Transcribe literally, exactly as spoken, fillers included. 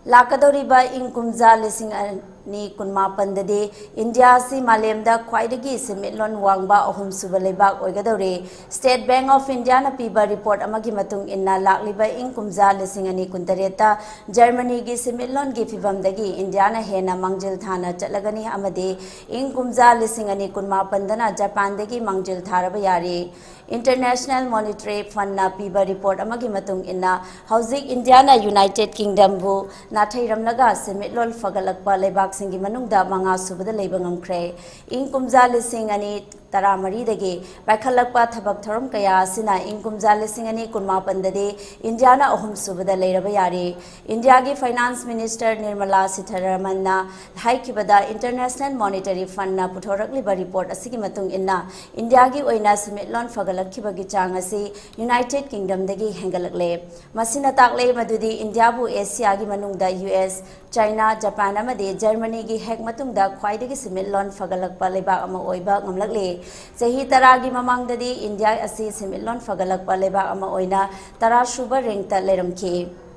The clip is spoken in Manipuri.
ꯂꯥꯛꯀꯗꯧꯔꯤꯕ ꯏꯪ ꯀꯨꯝꯖꯥ ꯂꯤꯁꯤꯡ ꯑꯅꯤ ꯀꯨꯟꯃꯥꯄꯟꯗꯗꯤ ꯏꯟꯗꯤꯌꯥ ꯑꯁꯤ ꯃꯥꯂꯦꯝꯗ ꯈ꯭ꯋꯥꯏꯗꯒꯤ ꯁꯦꯟꯃꯤꯠꯂꯣꯟ ꯋꯥꯡꯕ ꯑꯍꯨꯝꯁꯨꯕ ꯂꯩꯕꯥꯛ ꯑꯣꯏꯒꯗꯧꯔꯦ꯫ State Bank of Indiaꯅ ꯄꯤꯕ report ꯑꯃꯒꯤ ꯃꯇꯨꯡ ꯏꯟꯅ, ꯂꯥꯛꯂꯤꯕ ꯏꯪ ꯀꯨꯝꯖꯥ ꯂꯤꯁꯤꯡ ꯑꯅꯤ ꯀꯨꯟꯇꯔꯦꯠꯇ ꯖꯔꯃꯅꯤꯒꯤ ꯁꯦꯟꯃꯤꯠꯂꯣꯟꯒꯤ ꯐꯤꯕꯝꯗꯒꯤ ꯏꯟꯗꯤꯌꯥꯅ ꯍꯦꯟꯅ ꯃꯥꯡꯖꯤꯜ ꯊꯥꯅ ꯆꯠꯂꯒꯅꯤ ꯑꯃꯗꯤ ꯏꯪ ꯀꯨꯝꯖꯥ ꯂꯤꯁꯤꯡ ꯑꯅꯤ ꯀꯨꯟꯃꯥꯄꯟꯗꯅ ꯖꯄꯥꯟꯗꯒꯤ ꯃꯥꯡꯖꯤꯜ ꯊꯥꯔꯕ ꯌꯥꯔꯦ꯫ International Monetary Fundꯅ ꯄꯤꯕ report ꯑꯃꯒꯤ ꯃꯇꯨꯡ ꯏꯟꯅ, ꯍꯧꯖꯤꯛ ꯏꯟꯗꯤꯌꯥꯅ United Kingdomꯕꯨ ꯅꯥꯊꯩꯔꯝꯂꯒ ꯁꯦꯟꯃꯤꯠꯂꯣꯟ ꯐꯒꯠꯂꯛꯄ ꯂꯩꯕꯥꯛꯁꯤꯡꯒꯤ ꯃꯅꯨꯡꯗ ꯃꯉꯥ ꯁꯨꯕꯗ ꯂꯩꯕ ꯉꯝꯈ꯭ꯔꯦ꯫ ꯏꯪ ꯀꯨꯝꯖꯥ ꯂꯤꯁꯤꯡ ꯑꯅꯤ ꯇꯔꯥꯃꯔꯤꯗꯒꯤ ꯄꯥꯏꯈꯠꯂꯛꯄ ꯊꯕꯛ ꯊꯧꯔꯝ ꯀꯌꯥ ꯑꯁꯤꯅ ꯏꯪ ꯀꯨꯝꯖꯥ ꯂꯤꯁꯤꯡ ꯑꯅꯤ ꯀꯨꯟꯃꯥꯄꯟꯗꯗꯤ ꯏꯟꯗꯤꯌꯥꯅ ꯑꯍꯨꯝꯁꯨꯕꯗ ꯂꯩꯔꯕ ꯌꯥꯔꯦ꯫ ꯏꯟꯗꯤꯌꯥꯒꯤ Finance Minister Nirmala Sitharamanꯅ ꯍꯥꯏꯈꯤꯕꯗ, International Monetary Fundꯅ ꯄꯨꯊꯣꯔꯛꯂꯤꯕ report ꯑꯁꯤꯒꯤ ꯃꯇꯨꯡ ꯏꯟꯅ, ꯏꯟꯗꯤꯌꯥꯒꯤ ꯑꯣꯏꯅ ꯁꯦꯟꯃꯤꯠꯂꯣꯟ ꯐꯒꯠꯂꯛꯈꯤꯕꯒꯤ ꯆꯥꯡ ꯑꯁꯤ United Kingdomꯗꯒꯤ ꯍꯦꯟꯒꯠꯂꯛꯂꯦ꯫ ꯃꯁꯤꯅ ꯇꯥꯛꯂꯦ ꯃꯗꯨꯗꯤ ꯏꯟꯗꯤꯌꯥꯕꯨ ꯑꯦꯁꯤꯌꯥꯒꯤ ꯃꯅꯨꯡꯗ ꯌꯨ ꯑꯦꯁ, ꯆꯥꯏꯅꯥ, ꯖꯄꯥꯟ ꯑꯃꯗꯤ ꯖꯔꯃꯅꯤꯒꯤ ꯍꯦꯛ ꯃꯇꯨꯡꯗ ꯈ꯭ꯋꯥꯏꯗꯒꯤ ꯁꯦꯟꯃꯤꯠꯂꯣꯟ ꯐꯒꯠꯂꯛꯄ ꯂꯩꯕꯥꯛ ꯑꯃ ꯑꯣꯏꯕ ꯉꯝꯂꯛꯂꯦ꯫ ꯆꯍꯤ ꯇꯔꯥꯒꯤ ꯃꯃꯥꯡꯗꯗꯤ ꯏꯟꯗꯤꯌꯥ ꯑꯁꯤ ꯁꯦꯟꯃꯤꯠꯂꯣꯟ ꯐꯒꯠꯂꯛꯄ ꯂꯩꯕꯥꯛ ꯑꯃ ꯑꯣꯏꯅ ꯇꯔꯥꯁꯨꯕ rankꯇ ꯂꯩꯔꯝꯈꯤ꯫